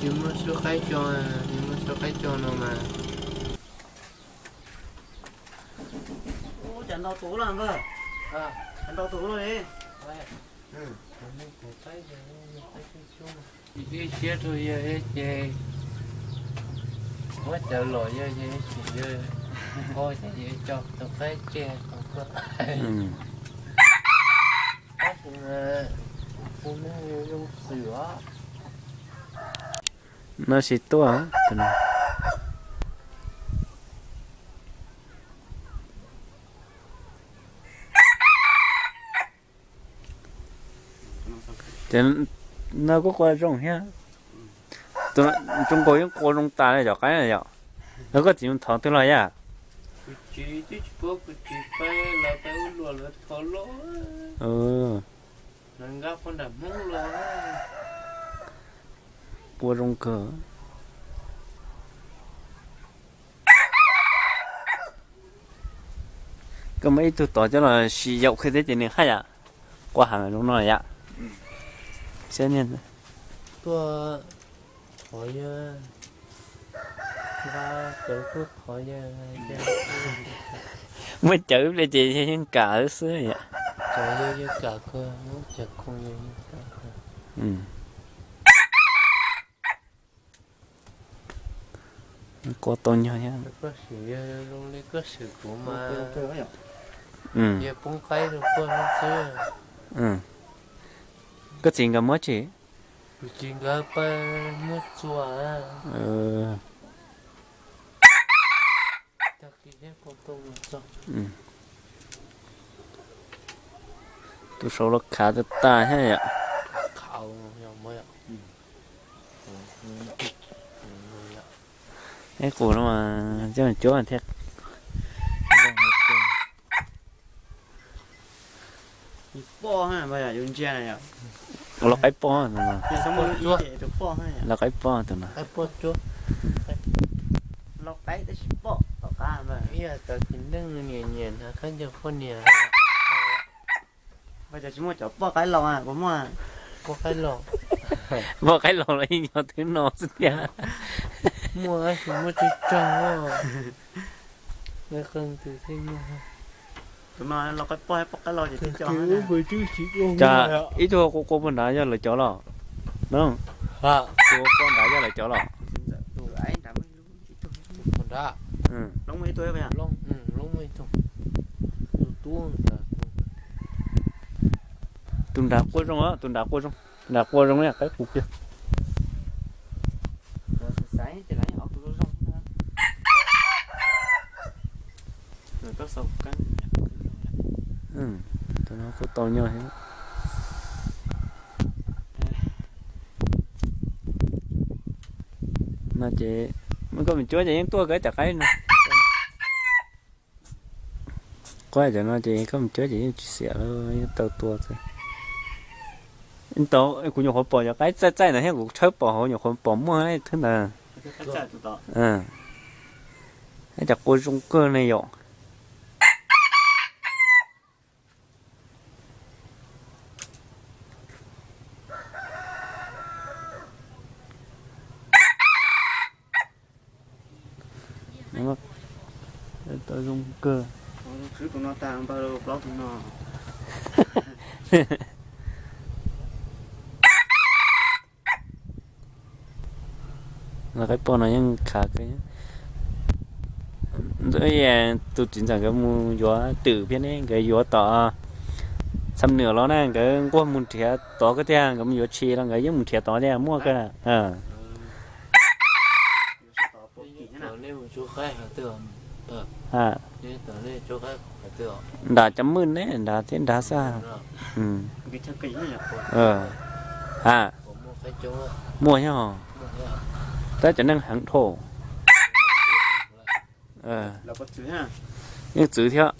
Nws muaj suab qaib co, nws muaj suab qaib co no mas. Ua cas ntau tus lawm npawg? Cas ntau tus lawm li? Ib siab rau yawg ces muab cawv los yawg ces sim yawg nqo ces yawg coj tus qaib tseg. Tab sis mas kuv kuv neeg zoo xwm os. No tsis tuaj. Ces no kuj qua zoo thiab. Tus zoo nkaus yeej qua zoo tas li cov qaib na yom. Los koj txiv mus thov twg los yam? Kuv txiv twb tsis paub, kuv txiv pab lawv pab ub luag lawv thov los. Lawv nqa poj nram Hmoob los. Qua zoo kawg. Koj muaj ib tug tod coj los sim yaum qhia thiab ces nws haj yam qua heev zoo no yam. Tuaj thov yawg, nqa cawv tuaj thov yawg. Muaj cawv ib pliag ces yawg yeej kam xwb yam. Cawv yawg yeej kam kawg, muaj cawv khoom yawg yeej kam kawg. Qua tau nyuag thiab. Koj sim yawg zoo li koj sim kuv mas yawg poob qaib rau koj xwb. Koj txiv nkawd muab tsis? Kuv txiv nkawd pab muab txua. Tus saud los khav tas tas thiab yom. Ib qus no mas coj cuab thiab. Los qaib poj tus no. Los qaib poj tus no. Ib yam tau txiv neej nyiam nyiam ntawd khaub ncaws poj niam. Poj qaib laus, poj qaib laus los yeej yog twb no xwb tiag. Muaj tab sis muaj tsawg tsawg. Tus no los qaib poj, poj qaib laus ces twb co. Cas ib tug qua qua puag nrad yog lawv cov los? Tus qua nrad yog lawv cov los? Tus nrad qua zoo, tus nrad qua zoo, tus nrad qua zoo li qaib qus kiag. Tus no kuj tau nyuag thiab. No ces koj mus cuab ces yeej tuaj kawg cov qaib no. Quab cov no ces koj mus cuab ces yeej tsis xiam, yeej tau tua xwb. Tau, kuv nyuam qhuav pom cov qaib txaij txaij ntawd thiab, kuv tshawb pom hauv nyuam qhuav pom muaj ib thwb ntawd. Ib cov qua zoo kawg ne yom. Tau zoo kawg. Qaib poj no yeej khav kawg. Tus txiv ntxawm nkawd mus yuav twm thiab ne, nkawd yuav tom Xam Nwm los na, nkawd nquag mus nrhiav tod kawg tiag, nkawd mus yuav tshis los nkawd yeej mus nrhiav tod tiag, muaj kawg. Nram cov mwj ne, nrad thiab nrad xwb. Ha, muaj thiab. Tab cov neeg heev dhau. Yeej txwv thiab.